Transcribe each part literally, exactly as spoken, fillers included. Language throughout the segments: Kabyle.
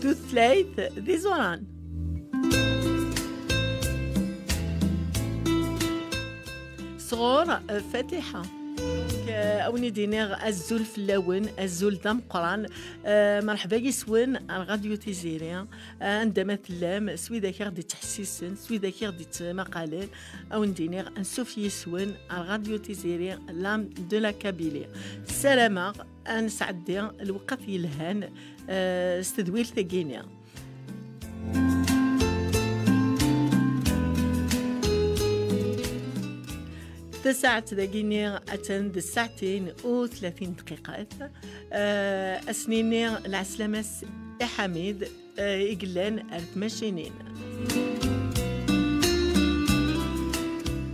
tutlayt d iẓuran. Sɣur, eh, Fatiḥa. Eh, a wen-id-iniɣ azul fell-awen, azul d ameqqran. Eh, merḥba yis-wen ar Radio Tiziri. Eh, anda ma tellam, s widak i ɣ-d-ittḥessisen, s widak i ɣ-d-ittmaqalen, a wen-d-iniɣ ansuf yis-wen ar Radio Tiziri, l'âme de la Kabylie. Ssarameɣ ad nesɛeddi lweqt yelhan, eh, s tedwilt-agi-ni. Tasaɛet dagini attan d ssaɛtin u tlatin dqiqat. Eh, ass-nni lɛeslama-s i Ḥamid, eh, i yellan ar tmacinin.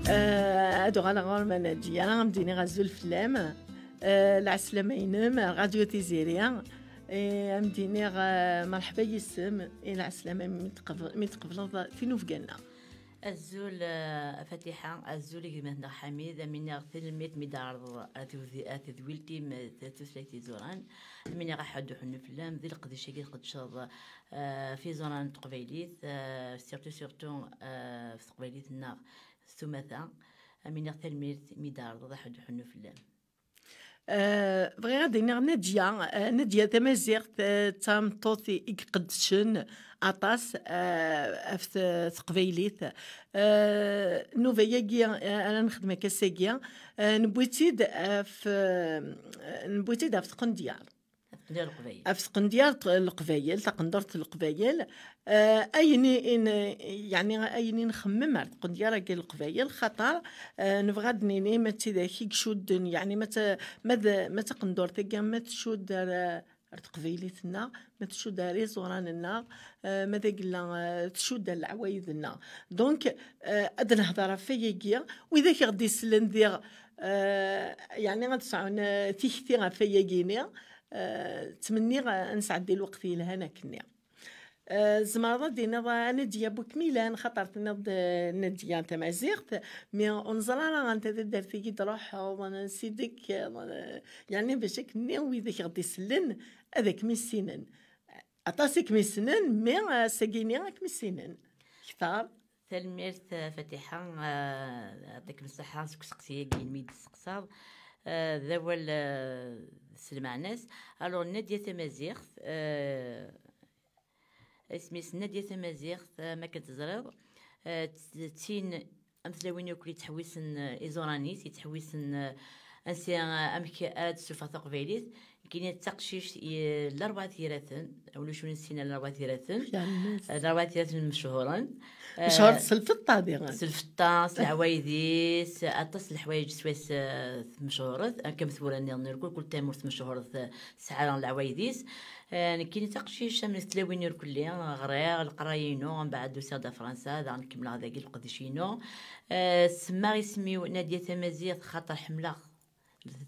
Eh, ad uɣaleɣ ɣur-m a Nadya, am d-iniɣ azul fell-am. Eh, lɛeslama-inem, Radio Tiziri. Eh, am d-iniɣ, eh, merḥba yis-m, i lɛeslama mi tqebl-, mi tqebleḍ tinubga-nneɣ. Azul, eh, a Fatiḥa, azul i gma-tneɣ Ḥamid, am iniɣ tanemmirt mi d-ɛerḍeḍ ar tewdi-, ar tedwilt-im, eh, tutlayt iẓuran. Am iniɣ aḥuddu ḥunnu fell-am, di leqdic-agi tqedceḍ, eh, f iẓuran n teqbaylit, eh, surtout, surtout, eh, f teqbaylit-nneɣ s umata. Am iniɣ tanemmirt mi d-ɛerḍeḍ aḥuddu ḥunnu fell-am. Eh, bɣiɣ ad iniɣ Nadya, eh, Nadya Tamaziɣt, eh, d tameṭṭut i, i iqeddcen aṭas, eh, ɣef te-, teqbaylit. Eh, nnuba-agi, eh, ara nexdem akka ass-agi, eh, newwi-tt-id ɣef, eh, newwi-tt-id ɣef tqendyar. Tqendyar n Leqbayel. Ɣef tqendyar n Leqbayel, taqendurt n Leqbayel. Eh, ayen i, i n-, yeɛni ayen i nxemmem ar tqendyar-agi n Leqbayel, xaṭer, eh, nebɣa ad d-nini ma d tidak i icudden, yeɛni ma d ta-, ma d, ma d taqendurt-agi ma tcudd ar, ar teqbaylit-nneɣ, ma tcudd ar iẓuran-nneɣ, eh, ma d agella, eh, tcudd ar leɛwayed-nneɣ. Donc, eh, ad nehder ɣef wayagi, widak i ɣ-d-isellen diɣ, eh, yeɛni ad sɛun, eh, tikti ɣef wayagi-ni, eh, ttmenniɣ, eh, ad nesɛeddi lweqt yelhan akkenni. Eh, tzemreḍ ad d-tiniḍ, eh, Nadya Bukmilan, xaṭer tenniḍ-d, eh, Nadya Tamaziɣt, mi ur neẓri ara anta taddart i d-truḥeḍ, ansi d-tekkiḍ, eh, yeɛni bac akkenni widak i ɣ-d-isellen ad kem-issinen. Aṭas i kem-issnen, mi, eh, ass-agi-ni ad kem-issinen kter. Tanemmirt, eh, Fatiḥa, eh, yeɛṭikem ṣṣeḥḥa seg useqsi-agi mi d-testeqsaḍ. Eh, d awal, eh, s lmeɛna-s. Alors, Nadya Tamaziɣt, eh, isem-is Nadya Tamaziɣt, eh, ma akken teẓriḍ, eh, d, d tin am tlawin akk yettḥewwisen, eh, iẓuran-is, yettḥewwisen, eh, ansi, eh, amek ara d-tessufeɣ taqbaylit. Nekkini d taqcict, i, eh, n rebɛa tiraten, ulac ur nessin ara rebɛa tiraten. Yerna. Eh, rebɛa tiraten mechuren. Mechuret, eh, s lfeṭṭa diɣen. S lfeṭṭa, s leɛwayed-is, aṭas n leḥwayeǧ swayes, eh, tmechuret, akka am tura-nniḍen irkul, kul tamurt mechuret, eh, tesɛa leɛwayed-is. Eh, nekkini d taqcict am tlawin irkelli, ɣriɣ leqraya-inu, mbeɛd usiɣ-d ar Fransa, daɣen kemmleɣ dagi leqdic-inu. Eh, semmaɣ isem-iw Nadya Tamaziɣt, xaṭer ḥemmleɣ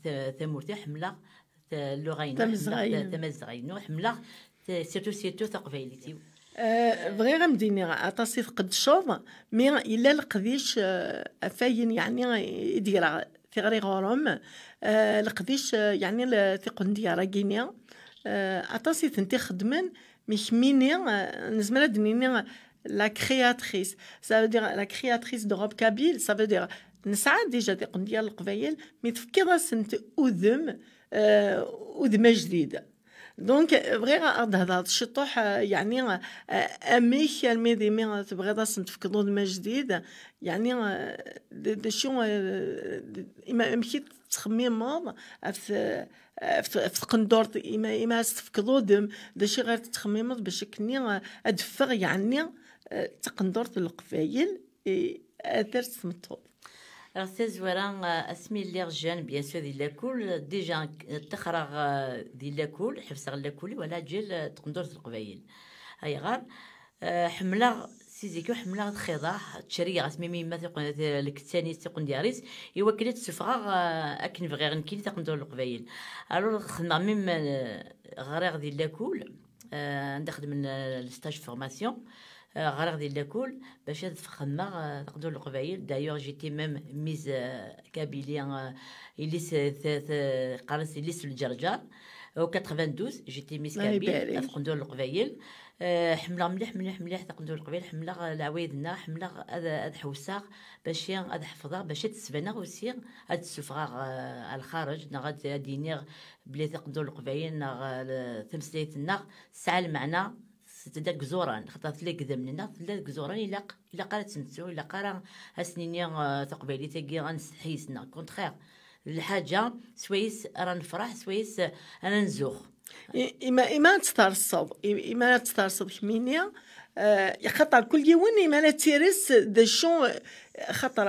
ta-, tamurt-iw, ḥemmleɣ ta-, lluɣa-inu, ḥemmleɣ ta-, tamazɣa-inu, ḥemmleɣ ta-, surtout, surtout taqbaylit-iw. Eh, bɣiɣ ad m-d-iniɣ aṭas i tqeddceḍ, mi yella leqdic, eh, ɣef wayen, yeɛni, i d-greɣ tiɣri ɣur-m, eh, leqdic, eh, yeɛni le-, tiqendyar-agi-ni, eh, aṭas i tent-ixeddmen, mi kemmini, eh, nezmer ad d-nini la créatrice, ça veut dire la créatrice de robe kabyle, ça veut dire nesɛa déjà tiqendyar n Leqbayel, mi tefkiḍ-asent udem, eh, udem ajdid. Donc, bɣiɣ ad d-hedreḍ ciṭuḥ, eh, yeɛni, eh, amek, almi d imi tebɣiḍ ad sen-tefkeḍ udem ajdid, yeɛni, eh, d, d acu, eh, d, ima-, amek i tettxemmimeḍ ɣef, ɣef, ɣef tqendurt, ima, ima ad s-tefkeḍ udem, d acu i ɣer tettxemmimeḍ bac akkenni, eh, ad d-teffeɣ, yeɛni, eh, d taqendurt n Leqbayel, eh, ar ters tmeṭṭut. Alors, tazwara, eh, asmi lliɣ jeune, bien sûr, di lakul, déjà, ṭṭixreɣ, eh, di lakul, ḥebseɣ lakul, wala ǧil, eh, taqendurt n Leqbayel. Ayɣer? Eh, ḥemmleɣ, si zik-iw ḥemmleɣ ad xeḍeɣ, ttcerrigeɣ asmi mi yemma tiqen-, ti-, lkettan-is, tiqendyar-is, i wakken ad tt-ssufɣeɣ, eh, akken bɣiɣ nekkini taqendurt n Leqbayel. Alors, xedmeɣ même, eh, ɣriɣ di lakul, eh, anda xedmen, eh, le stage de formation, eh, ɣriɣ di lakul bac ad xedmeɣ, eh, taqendurt n Leqbayel. D'ailleurs, j'étais même mise, eh, Kabylie, eh, yelli-s, eh, t-, t-, qqaren-as yelli-s n Lǧerǧer. Au quatre-vingt-douze, j'étais Miss Kabyle, ad qendur Leqbayel. Ḥemmleɣ mliḥ, mliḥ, mliḥ taqendurt n Leqbayel, ḥemmleɣ leɛwayed-nneɣ, ḥemmleɣ ad ḥewseɣ, bac ad ḥefḍeɣ, bac ad d-sbaneɣ aussi, ad d-ssufɣeɣ ar lxareǧ, neɣ ad d-iniɣ belli taqendurt n Leqbayel neɣ tameslayt-nneɣ tesɛa lmeɛna, c'est-à-dire deg iẓuran, xaṭer tella deg idammen-nneɣ, tella deg iẓuran, ilaq, ilaq ara tt-nettu, ilaq ara ad s-nini taqbaylit-agi ad nessetḥi yes-neɣ, contraire. D lḥaǧa swayes ara nefreḥ, swayes ara nzux. Ima, ima ad tt-terseḍ, ima ad tt-terseḍ kemmini, xaṭer kul yiwen ima ara tt-ires d acu, xaṭer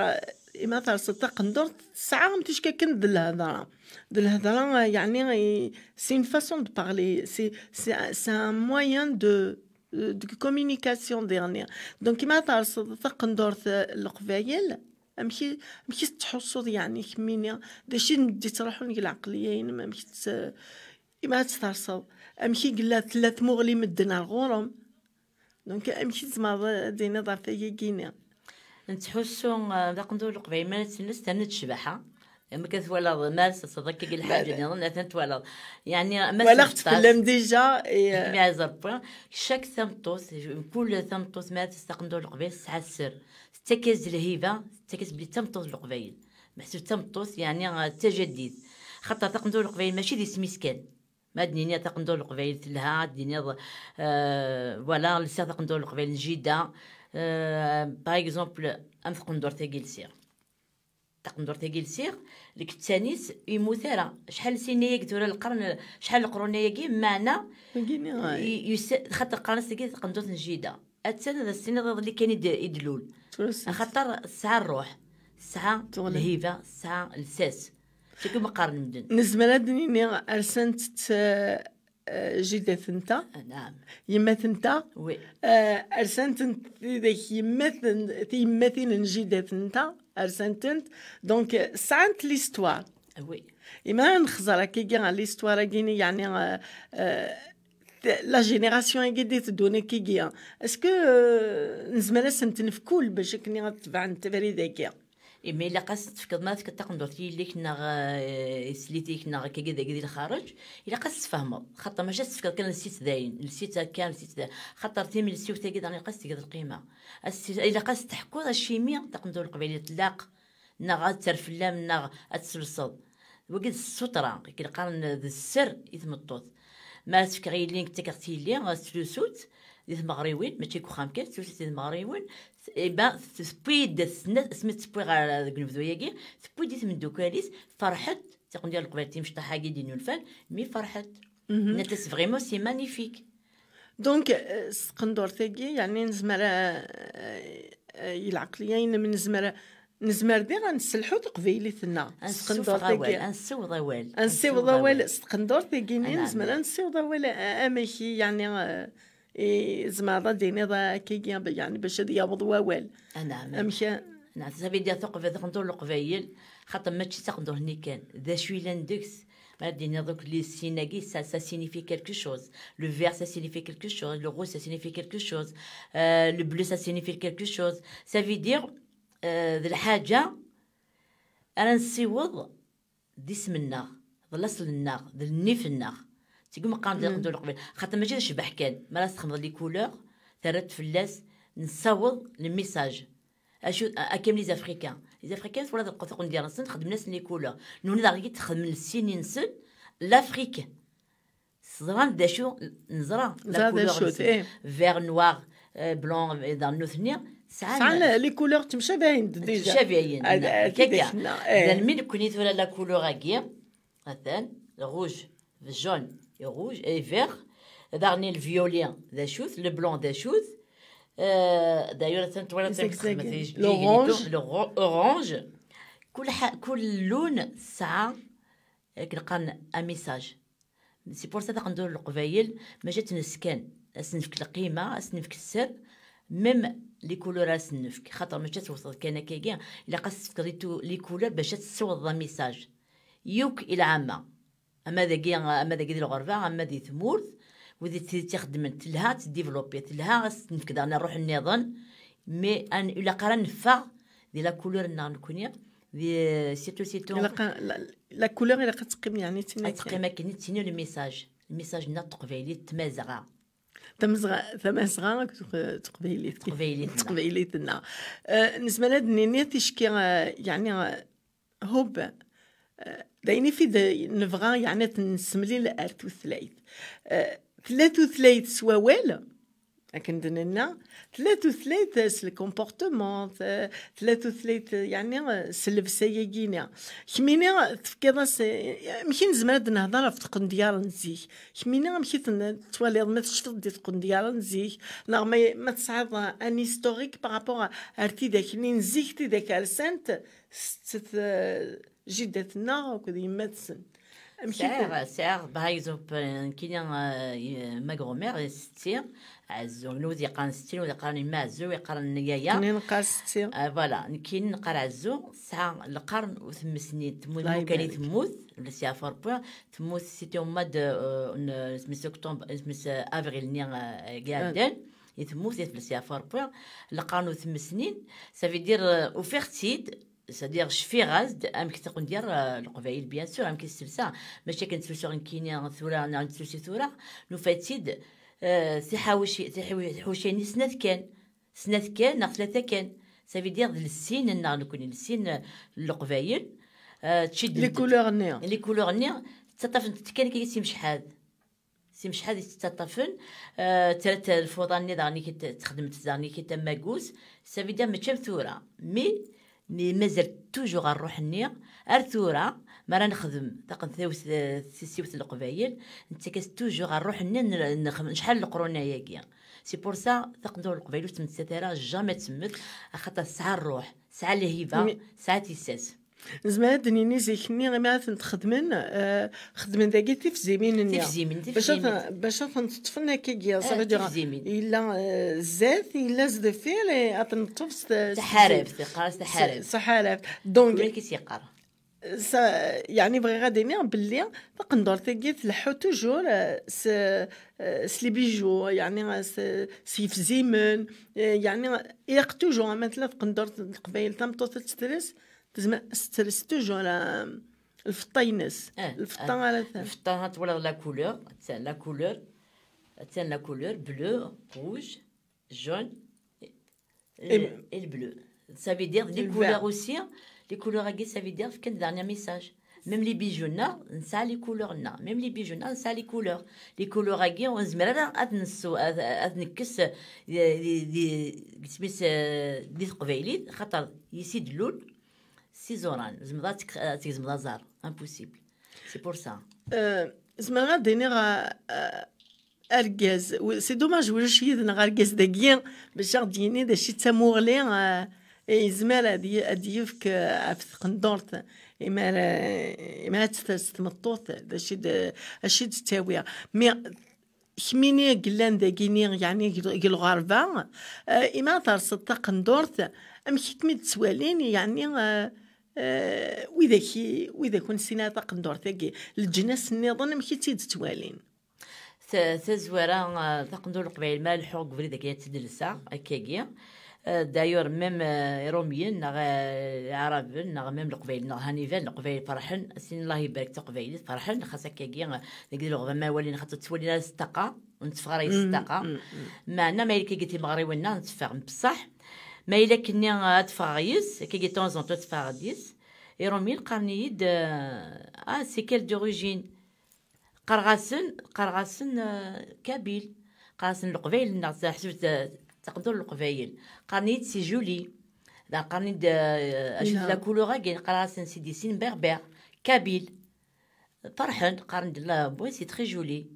ima terseḍ taqendurt tesɛa am ticki akken d lhedra. D lhedra, yeɛni, c'est une façon de parler, c'est, c'est, c'est un moyen de, de communication dernière. Donc, ima terseḍ taqendurt n Leqbayel, amek i, amek i tettḥussuḍ, yeɛni, kemmini, d acu i d-yettruḥun deg lɛeqliya-inem, amek i tt-, ima ad tt-terseḍ, amek i yella, tella tmuɣli medden ar ɣur-m. Donc, amek i tzemreḍ ad d-tiniḍ ɣef wayagi-nni? Nettḥussu, eh, d aqendur n Leqbayel, ma la tt-nnes, terna-d ccbaḥa. Amek ad twalaḍ, ma ad tesseḍ akka lḥaǧa nniḍen, atan twalaḍ. Yeɛni, ma walaɣ-tt fell-am déjà, et, eh, mi ɛezzer point, chaque tameṭṭut, kul tameṭṭut ma ad tess taqendur n Leqbayel, tesɛa sser. Tettak-as-d lhiba, tettak-as belli d tameṭṭut n Leqbayel. Meḥsub d tameṭṭut, yeɛni, eh, d tajadit. Xaṭer taqendur n Leqbayel mačči d isem-is kan. Ma ad d-nini taqendurt n Leqbayel telha, ad d-tiniḍ, euh, voilà, lsiɣ taqendurt n Leqbayel n jida. Euh, par exemple, am tqendurt-agi lsiɣ. Taqendurt-agi lsiɣ, lkettan-is yemmut ara. Acḥal snin-agi tura lqern, acḥal leqrun-agi, meɛna, xaṭer qqaren-as tagi taqendurt n jida. Attan ad as-tiniḍ iḍelli kan i d-, i d-lul. Axaṭer tesɛa ṛṛuḥ, tesɛa lhiba, tesɛa lsas. Acu i meqqaren medden? Nezmer ad d-nini rsant-tt, eh, eh, jida-tenta, yemma-tenta. Oui. Eh, rsant-tent tidak yemma-ten-, tiyemmatin n jida-tenta, rsant-tent. Donc, eh, sɛant l'histoire. Oui. Ima nexẓer akkagi ɣer l'histoire-agi-ni, yeɛni, eh, eh, la génération-agi d-iteddun akkagi. Est-ce que, eh, nezmer ad sent-nefk ul bac akken ad tebɛent abrid-agi? Imi ilaq ad s-tefkeḍ, ma tefkeḍ taqendurt i yelli-k neɣ, eh, i teslit-ik neɣ akkagi dagi di lxareǧ, ilaq ad s-tfehmeḍ. Xaṭer mačči ad s-tefkeḍ kan lsit dayen, lsit akka, lsit dayen. Xaṭer timelsiwt-agi daɣen ilaq ad s-tgeḍ lqima. Ad s-, ilaq ad s-teḥkuḍ acimi taqendurt n Leqbayel tlaq, neɣ ad terr fell-am, neɣ ad tt-tselseḍ. Wagi d ssutra, akken qqaren d sser i tmeṭṭut. Ma ara s-fkeɣ yelli, ttakeɣ-tt i yelli, ad tettlusu-tt di tmeɣriwin, mačči deg uxxam kan, tettlusu-tt di tmeɣriwin, eh ben, tewwi-d, asmi tt-tewwi ɣer deg unebdu-agi, tewwi-d i tmeddukal-is, ferḥent, taqendurt n Leqbayel timecṭaḥ-agi d-innulfan, mi ferḥent. Nnan-as vraiment c'est magnifique. Donc, eh, s tqendurt-agi, yeɛni nezmer, eh, eh, i lɛeqliya-inem nezmer, nezmer diɣ ad nesselḥu taqbaylit-nneɣ. Ad nessiweḍ awal, ad nessiweḍ awal. Ad nessiweḍ awal s tqendurt-agi-nni, nezmer ad nessiweḍ awal, eh, amek i, yeɛni, eh, i tzemreḍ ad d-tiniḍ akkagi, yeɛni bac ad yaweḍ wawal. Amek? Neɛm, ça veut dire taqendurt n Leqbayel, xaṭer mačči d taqendurt-nni kan, d acu yellan deg-s. Ma d-tiniḍ akk les signes-agi, ça, ça signifie quelque chose. Le vert, ça signifie quelque chose. Le rouge, ça signifie quelque chose. Euh, le bleu, ça signifie quelque chose. Ça veut dire, euh, d lḥaǧa ara nessiweḍ d isem-nneɣ, d laṣel-nneɣ, d nnif-nneɣ. Seg meqqar n taqendurt n Leqbayel. Xaṭer mačči d ccbeḥ kan. Mi ara s-txedmeḍ les couleurs, terra-d fell-as, nessaweḍ le message. Acu, a-, a-, comme les Africains. Les Africains, twalaḍ lqut uqendyar-nsen, xedmen-asen les couleurs. Nuni daɣ i texdem le signe-nsen, l'Afrique. Ẓran d acu, neẓra la couleur-nsen. Vert, noir, euh, blanc, euh, d nutni. Sɛan les couleurs ttemcabihin déjà. Ttemcabihin, d almi nekkni tura la couleur-agi, atan, rouge, jaune et rouge et vert. Daɣen le violet, d acu-t, le blanc, d acu-t. Euh, d'ailleurs, atan twalaḍ amek texdem, l'orange. Le ro-, orange. Kul ḥa-, kul lun tesɛa, akken qqaren, un message. C'est pour ça taqendurt n Leqbayel, mačči ad tt-ness kan, ad s-nefk lqima, ad s-nefk sser, même les couleurs ad s-nefk. Xaṭer mačči ad tewteḍ kan akkagi, ilaq ad s-tefkeḍ les tou-, les couleurs bac ad tessiwḍeḍ un message. Yakk i lɛamma. Ama dagi, ama dagi di lɣerba, ama di tmurt, wid i tt-, tt-ixeddmen, telha, teddivlupi, telha, ad s-nefk daɣen ṛṛuḥ nniḍen, mais ad n-, ilaq ara neffeɣ di la couleur-nneɣ nekkni, Di, surtout, surtout. Ilaq, la, la couleur ilaq ad teqqim, yeɛni, d tin ad teqqim akken, ad tini le message. Le message-nneɣ n teqbaylit, d tmazɣa. Tamazɣa, tamazɣa akked teq-, teqbaylit. Teqbaylit-nneɣ. Teqbaylit-nneɣ. Eh, nezmer ad d-nini ticki, eh, yeɛni, eh, hub, eh, d ayen i fi d-, nebɣa, yeɛni, ad t-nessemlil ar tutlayt. Eh, tella tutlayt s wawal, akken d-nenna, tella tutlayt s le comportement, t-, tella tutlayt, yeɛni, s llebsa-yagi-ni. Kemmini tefkiḍ-as, amek i nezmer ad nehder ɣef tqendyar n zik? Kemmini amek i ten-, tettwaliḍ ma tecfiḍ di tqendyar n zik? Neɣ ma, ma tesɛiḍ un historique par rapport ar tidak-nni n zik, tidak rsant settet, eh, jiddat-nneɣ akked yemma-tsen? Amek i sɛiɣ, ten- sɛiɣ, par exemple, nekkini, eh, ma grand-mère, setti, Ɛezzu. Newwet yeqqaren setti, newwet yeqqaren yemma Ɛezzu, yeqqaren yaya. Nekkini neqqar setti. Ah, voilà, nekkini neqqar Ɛezzu, tesɛa lqern u tmes snin. Temmut, Allah ibarik. Temmut, le six avril, temmut, c'était au mois de, euh, n-, smis octobre, smis, euh, avril-nni, euh, i iɛeddan, i temmut, i le six avril, lqern u tmes snin, ça veut dire, euh, ufiɣ-tt-id, c'est-à-dire, cfiɣ-as-d amek taqendyar, euh, leqbayel, bien sûr, amek i s-telsa. Mačči akken ttlusuɣ nekkini tura, neɣ nettlusu tura, nufa-tt-id, euh, tiḥawaci-, tiḥawi-, tiḥawaci-nni snat kan. Snat kan, neɣ tlata kan. Ça veut dire, d lessin-nneɣ nekkni, lessin, euh, n leqbayel, euh, tcidd-, les couleurs-nni. Les couleurs-nni, ttaṭṭafent-tent kan akka s imecḥad. S imecḥad i tt-ttaṭṭafen, eh, trat lfuḍa-nni daɣen i k-, texdem-tt daɣen i k-, tamagust, ça veut dire mačči am tura. Mais, mais mazal toujours rruḥ-nni, ar tura, mi ara nexdem taqen-, tawt-, eh, tisiwt n leqbayel, nettak-as toujours rruḥ-nni n, n, n, nexdem acḥal n leqrun-agi. C'est pour ça, taqendurt n leqbayel ur tettmettat ara, jamais ad temmet, axaṭer tesɛa rruḥ, tesɛa lhiba, mais tesɛa tissas. Nezmer ad d-nini zik-nni imi ara tent-xedmen, eh, xedmen dagi tifzimin-nni. Tifzimin, bac ad tifzimin. Ten-, bac ad tent-ṭṭfen akkagi, ça veut dire, tifzimin. Yella, eh, zdat, yella sdeffir, eh, ad ten-neṭṭef s t-, s taḥarabt, yeqqar-as taḥarabt. S taḥarabt. Donc, tura i s-yeqqar. Sa-, yeɛni bɣiɣ ad iniɣ belli taqendurt-agi tleḥḥu toujours, eh, s, eh, s les bijoux, yeɛni s, s yifzimen, eh, yeɛni ilaq toujours, ama tella taqendurt n Leqbayel tameṭṭut ad tt-tres, tezmer ad s-tres toujours, eh, lfeṭṭa-ines. Eh, lfeṭṭa eh, ara ta-, lfeṭṭa, ha twalaḍ la couleur, attan la couleur, attan la couleur, bleu, rouge, jaune, et, et le bleu. Ça veut dire les couleurs aussi, les couleurs-agi, ça veut dire fkan-d daɣen un message. Même les bijoux-nneɣ, nesɛa les couleurs-nneɣ. Même les bijoux-nneɣ, nesɛa les couleurs. Les couleurs-agi, ur nezmir ara ad nessu-, ad, ad nekkes, eh, di, di, di, di teqbaylit, xaṭer yis i d-lul, s iẓuran. Tzemreḍ ad tek-, ad tgezmeḍ aẓar. Impossible. C'est pour ça. Euh, zemreɣ ad d-iniɣ, euh, argaz, w-, c'est dommage, ulac yid-neɣ argaz dagi, bac ad ɣ-d-yini d acu i d tamuɣli, eh, i yezmer ad y-, ad d-yefk, eh, ɣef tqendurt, imi ara, imi ara tt-ters tmeṭṭut, d acu i d, acu i d-ttawiɣ. Mais kemmini i yellan dagini, yeɛni deg, deg lɣerba, eh, imi ara terseḍ taqendurt, amek i kem-id-ttwalin, yeɛni, eh, eh, widak i, widak ur nessin ara taqendurt-agi, leǧnas nniḍen, amek i tt-id-ttwalin? Ta-, tazwara, eh, taqendurt n Leqbayel, ma leḥḥuɣ deg ubrid-agi ad tt-id-lseɣ, akkagi. Eh, d'ailleurs, même, eh, Iṛumyen, neɣ, eh, Iɛraben, neɣ même Leqbayel, neɣ Hanivan, Leqbayel ferḥen, sin Allah ibarek taqbaylit, ferḥen, xas akkagi, eh, deg lɣerba ma walin, xaṭer ttwalin ara s ṭṭaqa, ur netteffeɣ ara yis ṭṭaqa. Meɛna ma yella akkagi timeɣriwin-nneɣ, netteffeɣ, bṣaḥ, ma yella akkenni, eh, ad ffɣeɣ yis, akkagi de temps en temps ad ffɣeɣ yis, Iṛumyen qqaren-iyi-d, eh, ah, c'est quelle d'origine? Qqareɣ-asen, qqareɣ-asen, euh, kabyle. Qqareɣ-asen Leqbayel-nneɣ, ḥseb, euh, taqendurt n Leqbayel. Qqaren-iyi-d c'est joli. Da qqaren-iyi-d, euh, acu d la couleur-agi, qqareɣ-asen c'est des signes berbères, kabyle. Ferḥen, qqaren-d la, oui, c'est très joli.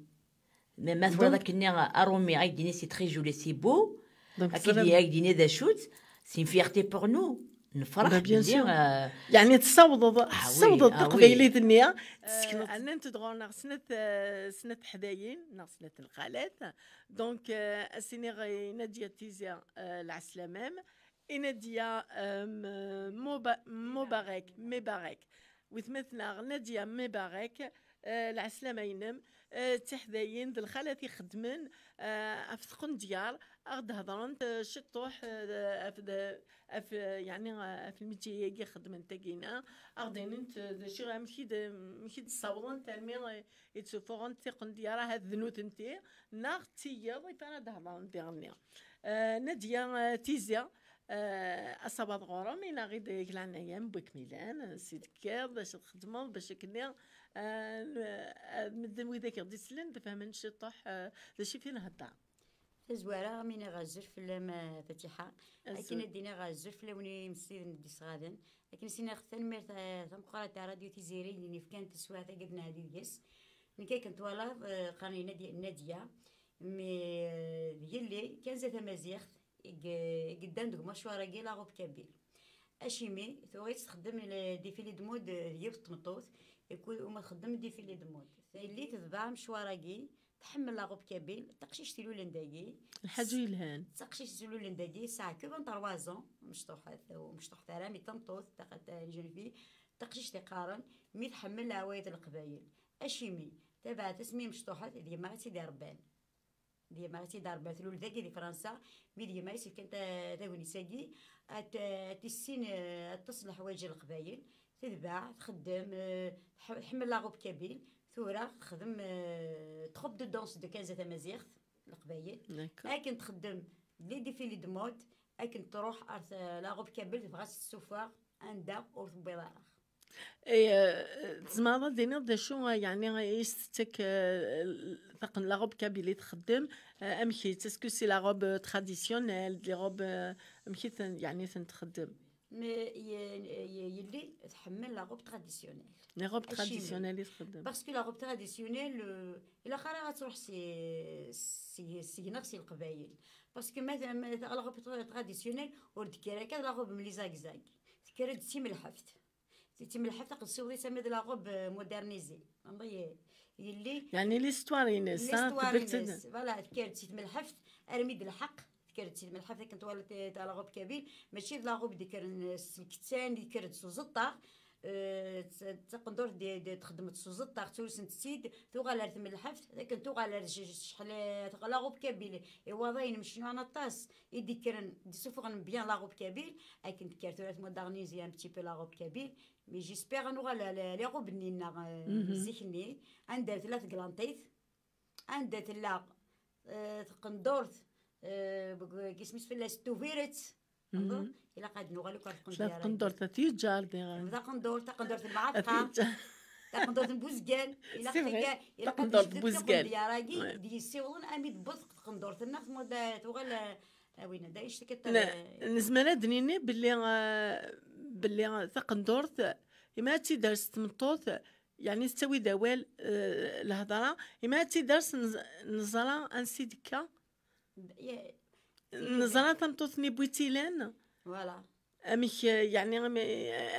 Mais ma twalaḍ akkenni, aṛumi, ay d-yini c'est très joli, c'est beau. Donc, ad k-id-, ad k-d-yini d acu-tt, c'est une fierté pour nous. Nefreḥ belli, euh, yeɛni tessawḍeḍ, ah oui, tessawḍeḍ taqbaylit-nni. Euh, tessekneḍ. Ɛnant-d ɣur-neɣ snat, euh, snat teḥdayin, neɣ snat lxalat. Donc, euh, ad s-iniɣ i Nadia Tizi, euh, lɛeslama-m. I Nadia, euh, M-, Muba-, Mubarek, Mibarek. Wetma-tneɣ Nadia Mibarek, euh, lɛeslama-inem. Eh, d tiḥdayin d lxalat ixeddmen, eh, ɣef tqendyar, a ɣ-d-hedrent, eh, ciṭṭuḥ, eh, ɣef d-, ɣef, eh, yeɛni, eh, ɣef lmetjey-agi xeddment tagina, a ɣ-d-inint, eh, d acu, amek i d-, amek i d-ssawḍent armi, eh, i d-ssufuɣent tiqendyar, ahat d nutenti, neɣ d tiyiḍ i ara d-hedrent diɣenni. Eh, Nadia, eh, Tizi, Eh, asawaḍ ɣur-m, inaɣ-id deg leɛnaya-m, wwi-kem ilan, ansi d-tekkiḍ, d acu txeddmeḍ, bac akken, eh, n-, eh, medden wid akk ɣ-d-isellen, d-fehmen ciṭuḥ, eh, d acu i f-inhedder. Tazwara, mi niɣ azul fell-am, eh, Fatiḥa. Azul. Akken ad d-iniɣ azul fell-awen imsiden d-isɣaden. Akken s-iniɣ tanemmirt, eh, tameqqrant ar Radio Tiziri, i d-yefkan taswiɛt-agi ad nɛeddi deg-s. Nekk akken twalaḍ, eh, qqaren-iyi Nadi-, Nadia, mi, eh, d yelli, kan za tamaziɣt, i ye-, i yeddan deg umecwar-agi, la robe kabyle. Acimi, tuɣ-itt txeddem le défilé de mode d yiwet n tmeṭṭut, i ku-, uma txeddem défilé de mode. Yelli tebda amecwar-agi, tḥemmel la robe kabyle, d taqcict ilulen dagi. Lḥaǧa yelhan. D taqcict ilulen dagi, tesɛa que vingt-trois ans, mecṭuḥet, ur mecṭuḥet ara, mi d tameṭṭut, taqat, une jeune fille, d taqcict iqqaren, mi tḥemmel leɛwayed n Leqbayel. Acimi, tabaɛt asmi mecṭuḥet, d yemma i tt-id-irebban. D yemma i tt-id-irebban, tlul dagi di Fransa, mi d yemma i s-yefkan ta-, tagnit-agi, ad, ad tissin, eh, aṭas n leḥwayeǧ n Leqbayel, tedbeɛ, txeddem, eh, tḥ-, tḥemmel la robe kabyle, tura texdem, eh, troupe de danse de quinze tamaziɣt, Leqbayel. D'accord. Akken txeddem les défilés de mode, akken truḥ ar t-, la robe kabyle, tebɣa ad tt-tessufeɣ anda ur tewwiḍ ara. Eh, tzemreḍ ad d-tiniḍ d acu, eh, yeɛni, eh, i s-tettak, eh, taqen-, la robe kabyle i txeddem, eh, amek-itt? Est-ce que c'est la robe, euh, traditionnelle, des robes, euh, amek i ten-, yeɛni, ten-txeddem? Mais ye-, ye-, yelli tḥemmel la robe traditionnelle. La robe traditionnelle i txeddem. Parce que la robe traditionnelle, euh, ilaq ara ad truḥ si, si, seg-neɣ si Leqbayel. Parce que ma, ma, la robe tra-, traditionnelle, ur d-tekker akka d la robe n les zagzag. Tekker-d d timelḥeft. Si timelḥeft, aqed siwḍ-itt ama d la robe, euh, modernisée. Anda ye-, yelli. Yeɛni l'histoire-ines, ah, l'histoire-ines. Voilà, tekker-d si tmelḥeft armi d lḥeq, tekker-d si tmelḥeft akken twalaḍ, eh, la robe kabyle, mačči d la robe d-ikkren s lkettan, d-ikkren s uẓeṭṭa, eh, d, d taqendurt d, d, txeddem s uẓeṭṭa, ttrusen-tt-id, tuɣal ar tmelḥeft, akken tuɣal ar j-, j-, cḥal, eh, la robe kabyle, iwaḍayen mecnuɛen aṭas, i d-ikkren, d-isuffɣen bien la robe kabyle, akken tekker tura tmoderniser un petit peu la robe kabyle, mais j'espère ad nuɣal les robes-nni-nneɣ, euh, zik-nni, anda tella teglanṭit, anda tella, euh, taqendurt, euh, isem-is fell-as tubiret, ilaq ad nuɣal akk ar taqendurt. Taqendurt n tyeǧǧar, diɣen. Taqendurt, taqendurt n lɛetqa. Taqendurt n Buzgan. C'est vrai. Ilaq taqendurt n Buzgan. Taqendurt-agi d-yessiwḍen armi d-tewweḍ taqendurt-nneɣ, tmudd-, tuɣal, eh, a winna, d ayen ictek. Nezmer ad d-nini belli, eh, belli taqendurt, imi ad tt-id-ters tmeṭṭut, yeɛni tettawi-d awal, eh, lhedra, imi ad tt-id-ters nez-, neẓra ansi d-tekka. Neẓra tameṭṭut-nni n Butilan. Voilà. Amek, eh, yeɛni, am-,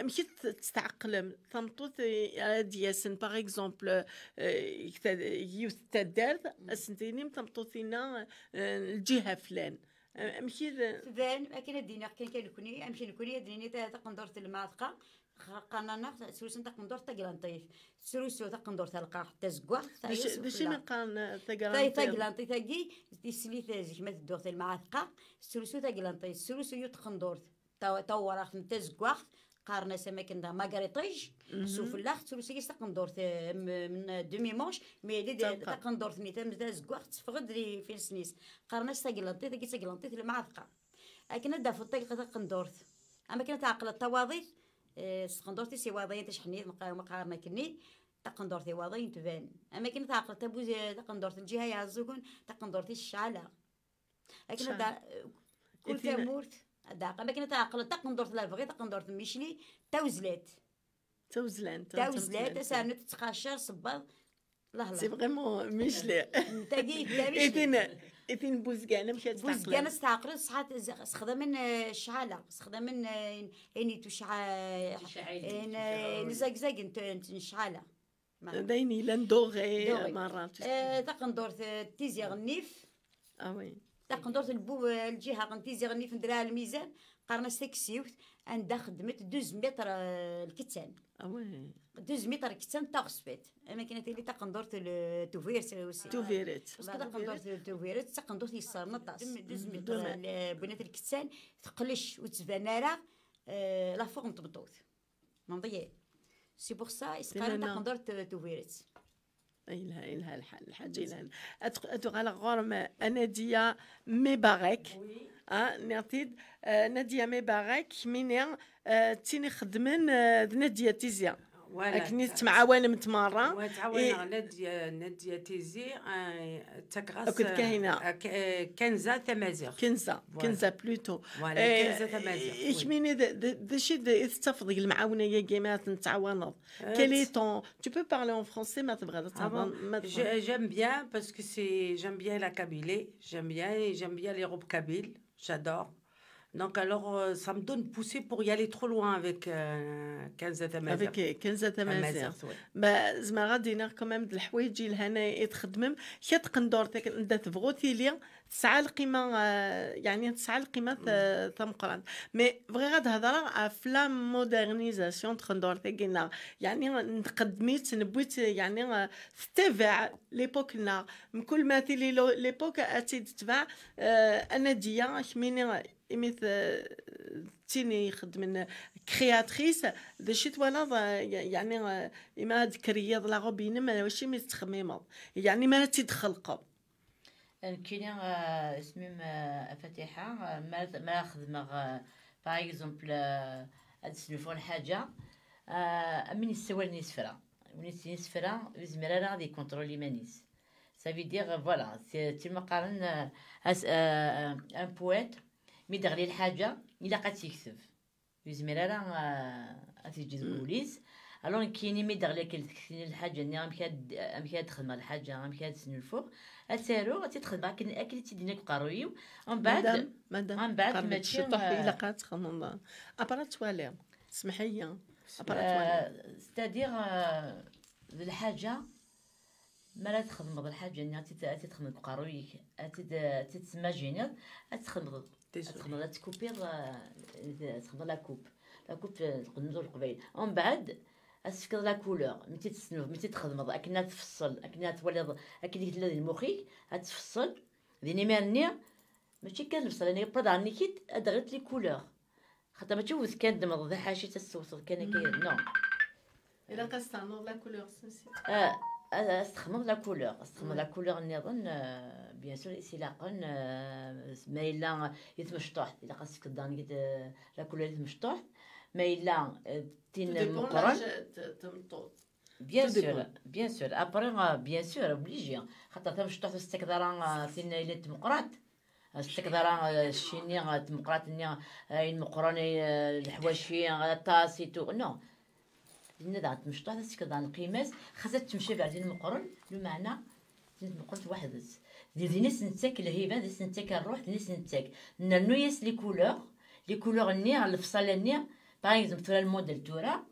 amek i tt-, tt-tɛeqlem? Tameṭṭut, eh, ara d-yasen, par exemple, eh, deg ta-, deg yiwet n taddart, ad sen-tinim tameṭṭut-inna, eh, lǧiha flan. Eh, amek i d- Tban, akken ad d-iniɣ kan, kan nekni, amek nekni ad d-nini ta-, taqendurt n lmeɛteqqa, qqaren-aneɣ, ttrusun taqendurt taglanṭit. Tettrusu taqendurt talqaɣt tazeggaɣt, d acu, d acu mi qqaren, eh, taglanṭit? Taglanṭit-agi, tislit zik ma tedduɣ di lmeɛteqqa, tettrusu taglanṭit, tettrusu yiwet taqendurt. Ta-, tawraɣt n tazeggaɣt, qqaren-as am akken d amagritiž, s ufellax, tettrusu-yas taqendurt, eh, m-, m-, demi-manche, mais yelli d-, taqendurt-nni tam-, tazeggaɣt teffeɣ-d di ifassen-is. Qqaren-as taglanṭit, tagi d taglanṭit n lmeɛteqqa. Akken ad d-tafeḍ tag-, taqendurt. Am akken ad tɛeqleḍ tawaḍit, eh, s tqendurt-is iwaḍiyen taceḥnit, ma qa-, ma qqaren akkenni, taqendurt iwaḍiyen tban. Am akken ad tɛeqleḍ tabuz-, taqendurt n lǧiha yeɛẓugen, taqendurt-is ccɛala. Akken ad d-, kul tamurt, ad d-tɛeqleḍ. Am akken ad tɛeqleḍ taqendurt n Labɣi, taqendurt n Micli, tawezlant. Tawezlant, tawezlant, asarnu tettqacer, sebbaḍ, lahla. C'est vraiment Micli. Tagi, tagi. Itin, itin Buzgan, amek ad Buzgan, tɛeqleḍ? Ad tɛeqleḍ, ṣṣeḥa, sexdamen, eh, ccɛala, sexdamen, eh, ayen yettwaceɛ-, ayen, eh, lezgzag n t-, n ccɛala. D ayen yellan doré, doré. Merra. Eh, taqendurt, eh, Tizi Ɣennif. Ah oui. Taqendurt n bu-, eh, lǧiha n Tizi Ɣennif n Draɛ Lmizan, qqaren-as taksiwt, anda xeddment douze mètres, euh, lkettan. Ah ouais. Douze mètres lkettan d taɣezfat. Am akken ad tili taqendurt n Tubiret aussi. Tubiret. Parce que taqendurt n Tubiret d taqendurt yessaren aṭas. Douze mètres, euh, lkettan, teqlec ur d-tban ara, euh, la forme n tmeṭṭut. Menḍiyal. C'est pour ça i s-qqaren taqendurt n Tubiret. Yelha, yelha lḥal, lḥaǧa yelhan. Ad, ad uɣaleɣ ɣur-m, a Nadia Mebarek. Oui. Ah, nniɣ-t-id, eh, Nadia Mebarek, kemmini, eh, d tin ixeddmen, eh, d Nadia Tizi. Voilà, akken i tettemɛawanemt merra. Ttɛawaneɣ Nadia, Nadia Tizi, eh, ttakeɣ-as, akked Kahina. Eh, K-, eh, Kenza Tamaziɣt. Kenza, voilà. Kenza plutôt. Voilà, eh, Kenza Tamaziɣt, i kemmini d, d, d acu i d, i tettafeḍ deg lemɛawna-agi mi ara ten-tettɛawaneḍ? Quel est ton... Tu peux parler en français, ma tebɣiḍ ad... Ah bon, ma tebɣiḍ. J'aime bien parce que c'est, j'aime bien la Kabylie, j'aime bien, j'aime bien les robes kabyles, j'adore. Donc alors, euh, ça me donne poussée pour y aller trop loin avec, euh, Kenza Tamaziɣt. Avec, euh, Kenza Tamaziɣt. Tamaziɣt, oui. Zemreɣ ad d-iniɣ quand même d leḥwayeǧ yelhan i txeddmem. Kra tqendurt akken anda tebɣu tili, tesɛa lqima, eh, yeɛni tesɛa lqima ta-, tameqqrant. Mais bɣiɣ ad hedreɣ ɣef la modernisation n tqendurt-agi-nneɣ. Yeɛni nqeddem-itt, newwi-tt, yeɛni, eh, tettabaɛ l'époque-nneɣ. Mkul ma tili lo-, l'époque ad tt-id-tetbeɛ, eh, a Nadia, kemmini imi t-, d tin ixeddmen créatrice, d acu i twalaḍ, eh, ye-, yeɛni, eh, imi ad d-tkreyyiḍ la robe-inem, eh, wacu mi tettxemmimeḍ? Yeɛni mi ara tt-id-txelqeḍ? Nekkini, eh, isem-im, eh, a Fatiḥa, eh, ma, ma xedmeɣ, eh, par exemple, eh, ad d-snulfuɣ lḥaǧa, eh, am win yessawalen isefra. Win yessnen isefra, ur yezmir ara ad ikunṭrul iman-is. Ça veut dire, eh, voilà, c'est, c'est ma qqaren, eh, as-, eh, un poète, mi d-teɣli lḥaǧa, ilaq ad tt-yekteb. Ur yezmir ara, ah, ad t-yeǧǧ deg wul-is. Alors, nekkini mi d-teɣli akken tekfini lḥaǧa-nni, amek ad, amek ad xedmeɣ lḥaǧa, amek ad snulfuɣ, ad tt-aruɣ, ad tt-id-xedmeɣ akken, akken i tt-id-yenna deg uqerruy-iw. Mbeɛd, madam, madam, mbeɛd, qqaren-d mačči, ciṭuḥ, eh, ilaq ad txedmeḍ. Après ad twaliḍ. Semmeḥ-iyi. Après ad twaliḍ. Eh, c'est-à-dire, eh, d lḥaǧa, mi ara txedmeḍ lḥaǧa-nni, ad tt-, ad tt-txedmeḍ deg uqerruy-ik, ad tt-, ad tt-tmajiniḍ, ad txedmeḍ, ad txedmeḍ, ad tkupiḍ, eh, ad txedmeḍ la coupe. La coupe, eh, txedmeḍ leqbayel. Umbeɛd, ad s-tefkeḍ la couleur. Mi tt-id-tesnuḍ, mi tt-id-txedmeḍ, akken ad tfeṣṣel, akken ad twaliḍ, akken i tella di lmux-ik, ad tfeṣṣel. Din imir-nni, mačči kan lebṣel, anayi pas daɣen-ik-id, ad d-ɣit les couleurs. Xaṭer mačči wet kan d-tmedḍ d aḥaci, ad tessewteḍ kan akka, non. Ilaq ad s-ternuḍ la couleur, sensit. Ah, ah, ad s-texmeḍ la couleur, ad s-texmeḍ la couleur nniḍen, euh, bien sûr, i s-ilaqen, euh, ma yella i tmecṭuḥt, ilaq ad s-tefkeḍ daɣen la couleur i tmecṭuḥt, ma yella, euh, tin meqqren. Tout dépend l'âge de, de tmeṭṭut. Bien sûr, bien sûr. Après, euh, bien sûr, obligé. Xaṭer tamecṭuḥt ur s-tettakeḍ ara, euh, tin yellan d tmeqqrant. Ur s-tettakeḍ ara, eh, cci-nni, eh, tmeqqrant-nni, eh, ayen meqqren, eh, leḥwaci, eh, aṭas et tout. Non. Dinna daɣen tmecṭuḥt, ad s-tefkeḍ daɣen lqima-s, xas ad temcabi ar tin meqqren, lmeɛna tin meqqrent weḥd-s. Di din i s-nettak lhiba, di s-nettak rruḥ, din i s-nettak. Nrennu-yas les couleurs, les couleurs-nni, lefṣala-nni, par exemple, tura lmudel tura,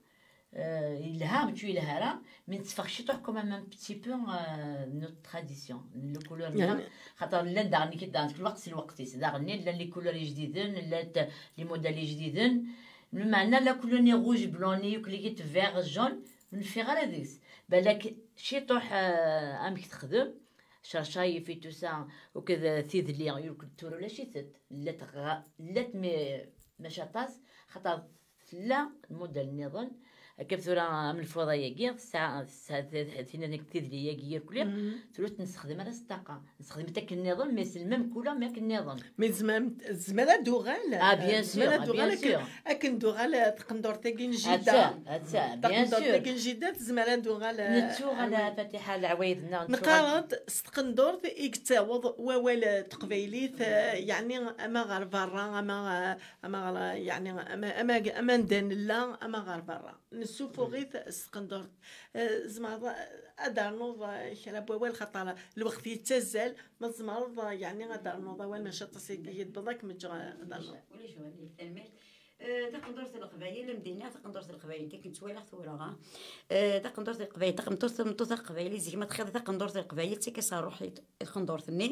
Euh, yelha, mačči yelha ara, mais netteffeɣ ciṭuḥ quand même un petit peu, euh, notre tradition. Le couleur-nneɣ, xaṭer llan daɣen, nekk daɣen, kul lweqt s lweqt-is. Daɣen llan les couleurs ijdiden, llant les modèles ijdiden. Lmeɛna la couleur-nni rouge, blanc-nni, yakk ligit vert, jaune, ur neffiɣ ara deg-s. Balak ciṭuḥ, euh, amek texdem, cercayef et tout ça, akked tidli, yakk tura ulac-itent. Llant ɣ-, llant, mais mačči aṭas, xaṭer tella lmudal nniḍen, akka tura am lfuḍa-agi, tesɛa, tesɛa t-, tinna deg tidli-agi irkelli, tura ur tt-nessexdem ara s ṭṭaqa. Nessexdem-itt akken nniḍen, mais c'est le même couleur, mais akken nniḍen. Mais tezmer, tezmer ad d-tuɣal, ah, bien sûr, tezmer ad d-tuɣal akken, akken d-tuɣal, eh, taqendurt-agi n jida. Atta, atta, bien sûr. Taqendurt-agi n jida tezmer ad d-tuɣal, eh, nettuɣal, a Fatiḥa, leɛwayed-nneɣ, nettuɣal. Neqqar-d s tqendurt i yettaweḍ wawal, eh, n teqbaylit, eh, yeɛni ama ɣer berra, ama, eh, ama ɣer, yeɛni, ama, ama, ama anda nella, ama ɣer berra. Nessufuɣ-it s tqendurt. Eh, tzemreḍ ad d-ternuḍ, eh, kra n wawal, xaṭer lweqt yettazzal, ma tzemreḍ, eh, yeɛni ad d-ternuḍ awal, maca aṭas i yi-d-tewweḍ, ad kem-ǧǧeɣ, eh, ad d-ternuḍ. Ulac aɣilif, tanemmirt. Eh, taqendurt n Leqbayel, am d-iniɣ, taqendurt n Leqbayel, akken ttwaliɣ tura, ha? Eh, taqendurt n Leqbayel, taqendurt, tameṭṭut taqbaylit, zik ma txiḍ taqendurt n Leqbayel, tettak-as ṛṛuḥ i tqendurt-nni,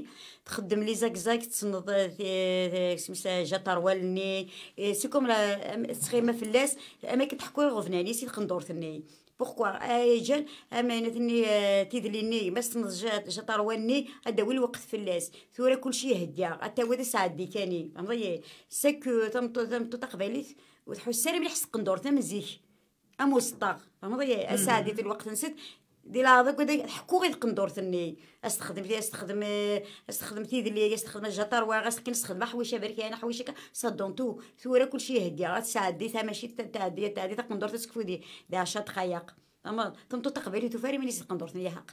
txeddem les zigzags, tessneḍ, eh, ti-, ti-, isem-is, eh, jaṭarwal-nni, eh, c'est comme la, am, tettɣima fell-as, am akken teḥku iɣeblan-is i tqendurt-nni. Pourquoi? Eh, ǧan, am ayen-nni, eh, tidli-nni, ma tessneḍ ja-, jaṭarwal-nni, ad d-tawi lweqt fell-as. Tura kullec ihegga, ad tawiḍ asɛeddi kani. Fehmeḍ-iyi? C'est que tameṭṭut, tameṭṭut taqbaylit, ur tḥuss ara mliḥ s tqendurt am zik. Am useṭṭaɣ. Fehmeḍ-iyi? Asɛeddi di lweqt-nsent, di leɛḍa akked tḥekku i tqendurt-nni. Ad s-texdem, ad s-texdem, eh, ad s-texdem tidli, ad s-texdem ajaṭarwa, ad s-, akken ad s-texdem aḥwic aberkan, aḥwic akka, ça donne tout. Tura kullec ihegga, ad tesɛeddi tamacint, ad tɛeddi, ad tɛeddi taqendurt ad tekfu di, di ɛecra dqayeq. Ama tameṭṭut taqbaylit tufa ara iman-is di tqendurt-nni, yahaq.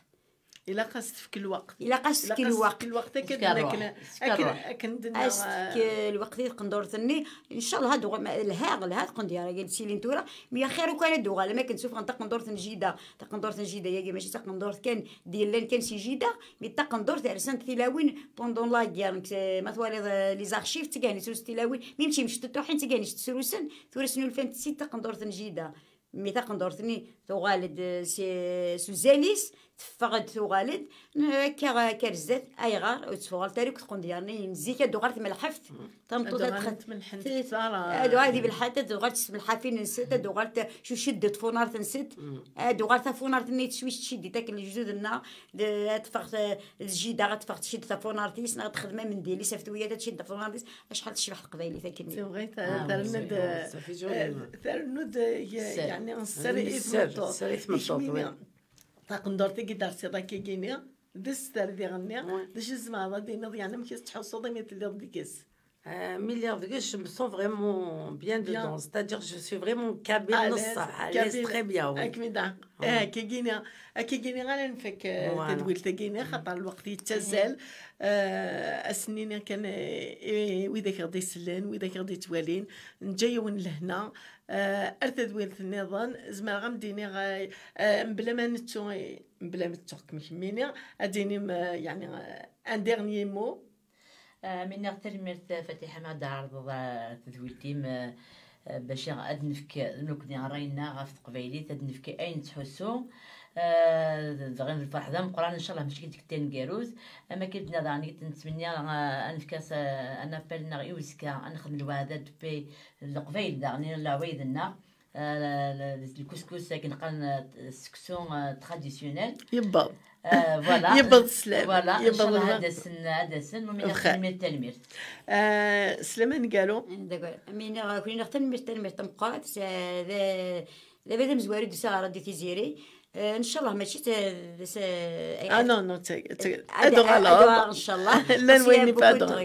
Ilaq-as tefk lweqt. Ilaq-as tefk lweqt. Tefk lweqt akken, akken, akken, akken d-nna, as tefk lweqt i tqendurt-nni. Incallah ad uɣal, ma, lha, lha tqendyar-agi d-silin tura. Mi axir ukan ad d-uɣal, am akken sufɣen taqendurt n jida. Taqendurt n jida-agi mačči d taqendurt kan d-yellan kan si jida, mi d taqendurt rsant tilawin pendant la guerre. Nekk, eh, ma twaliḍ, eh, les archives, ttgani srus tilawin, mi mci mec tutuḥin, ttgani s tesrusen, tura snulfant si taqendurt n jida. Mi taqendurt-nni tuɣal-d, eh, si, s uzal-is, teffeɣ-d tuɣal-d, n-, akka, akka ar zdat, ayɣer ur d-tuɣal ara akk tqendyar-nni n zik, ad d-tuɣal tmelḥeft, tameṭṭut ad txed-, ad tuɣal di belḥat, ad tuɣal s tmelḥafin-nsent, ad tuɣal t-, s ucidded tfunart-nsent, ad tuɣal tafunart-nni teswi s tciddit akken lejdud-nneɣ, d-, ad teffeɣ t-, d jida, ad teffeɣ tcidded tafunart-is, neɣ ad texdem amendil-is ɣef tuyat, ad tcidded tafunart-is, acḥal tecbeḥ teqbaylit akken. C'est vrai, ta-, ternu-d, eh, ternu-d, eh, yeɛni sser i tmeṭṭut. Sser i tmeṭṭut, oui. Taqendurt-agi d-tersiḍ akka-gini, d sser diɣenni, d acu tzemreḍ ad d-tiniḍ, yeɛni amek i tettḥussuḍ imi telliḍ deg-s? Euh, mi lliɣ deg-s, je me sens vraiment bien dedans. C'est-à-dire, je suis vraiment kabyle, à l'aise, très bien, oui. Akken i d-, eh, akka-gini, akka-gini ara nfak, eh, tadwilt-agi-ni, xaṭer lweqt yettazzal. Eh, ad sen-iniɣ kan, eh, i wid akk ɣ-d-isellen, wid akk ɣ-d-ittwalin, neǧǧa-yawen lehna. Eh, ar tadwilt nniḍen, zemreɣ ad m-d-iniɣ, eh, eh, mebla ma nettu, eh, mebla ma nettu kem-, kemmini, ad d-tinim, eh, yeɛni, eh, un dernier mot. Eh, mi nniɣ tanemmirt, eh, Fatiḥa, ma d-tɛerḍeḍ, eh, tedwilt-im, eh, eh, bac ad nefk, nekkni ṛṛay-nneɣ ɣef teqbaylit, ad nefk ayen nettḥussu. Eh, dɣa lferḥ d ameqqran, ncallah, mačči deg taneggarut. Am akken d-nniɣ daɣen, i nettmenni, eh, ad nefk as-, eh, un appel-nneɣ i uzekka, ad nexdem lweɛda d Leqbayel daɣen, leɛwayed-nneɣ, eh, le, le, le couscous akken qqaren, eh, seksu, eh, traditionnel. Yebbeḍ. Eh, voilà. Yebbeḍ sslam. Voilà, yebbeḍ sslam. Ad asen, ad asen, mi nniɣ tanemmirt, tanemmirt. Eh, Sliman Galo. Eh, d'accord. Mi nniɣ, kul nniɣ tanemmirt, tanemmirt tameqqrant, eh, d, d abrid amezwaru d-tusa ɣer Radio Tiziri. Eh, ncallah mačči d, d, ah, non, non, ad uɣaleɣ, ncallah. Llan wayen i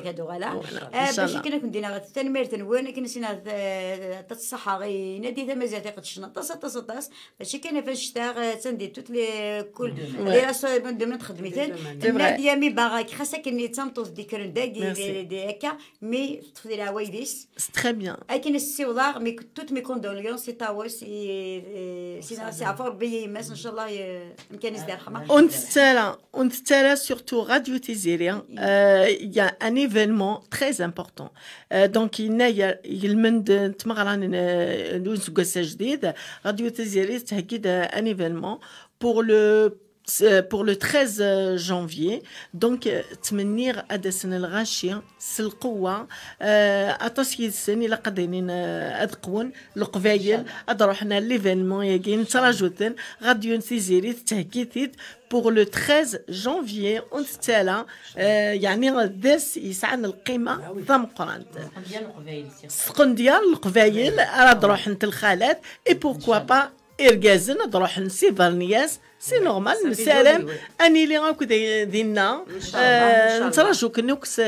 ad uɣaleɣ. Voilà, eh, bac ncallah. Akken ad ken-d-iniɣ tanemmirt-nwen, akken ad s-iniɣ, eh, aṭas ṣṣeḥḥa i Nadi Tamazirt iqeddcen aṭas, aṭas, aṭas. Mačči kan ɣef annect-a, eh, attan di toutes les, kul, les ressources, bon, domaine txeddem-iten. C'est vrai. Nadia Mibarak, xas akken d tameṭṭut d-ikkren dagi, di, di, akka, mi teṭṭef di leɛwayed-is. C'est très bien. Akken i s-ssiwḍeɣ, mes, toutes mes condoléances, c'est à vous, c'est, euh, c'est, c'est à vous, Rebbi yemma-s, ncallah, euh, amkan-is di ṛṛeḥma. Ur ntettu ara, ur ntettu ara, surtout Radio Tiziri, euh, il y a un événement très important. Euh, donc, yennayer, ilmend n tmeɣra n, euh, n useggas ajdid, Radio Tiziri tettheggi-d, euh, un événement pour le, euh, pour le treize janvier. Donc, euh, ttmenniɣ ad d-asen lɣaci s lqewwa, euh, aṭas yid-sen ilaq ad inin, euh, ad qwen Leqbayel, ad ruḥen ar l'événement-agi, nettraǧu-ten. Radio Tiziri tettheggi-t-id pour le treize janvier, ur ntettu ara, euh, yeɛni d ass yesɛan lqima tameqqrant. Sqendyar n Leqbayel ara d-ruḥent lxalat, et pourquoi pas irgazen ad d-ruḥen s ibernyas, c'est normal, nessaram ad nili akk di-, dinna. Ncallah, euh, ncallah. Nettraǧu-ken akk s,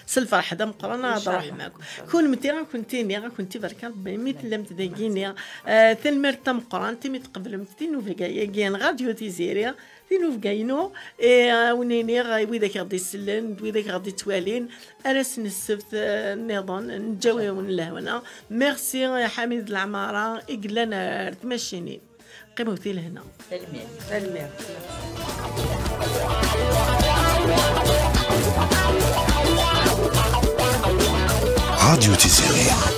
s lferḥ d ameqqran, ad d-ruḥem akk. Ncallah. Kunemti, ad kent-iniɣ, ad kent-ibarek Rebbi, mi tellamt dagi-ni, euh, tanemmirt tameqqrant, imi tqeblemt tinubga-agi n Radio Tiziri. Tinubga-inu, eh, ad wen-iniɣ, i widak i ɣ-d-isellen, d widak i ɣ-d-ittwalin, ar ass n ssebt, eh, nniḍen, neǧǧa-yawen lehna. Merci, eh, Ḥamid Lamara, i yellan ar tmacinin. Qqimet di lehna. Tanemmirt. Tanemmirt. Radio Tiziri.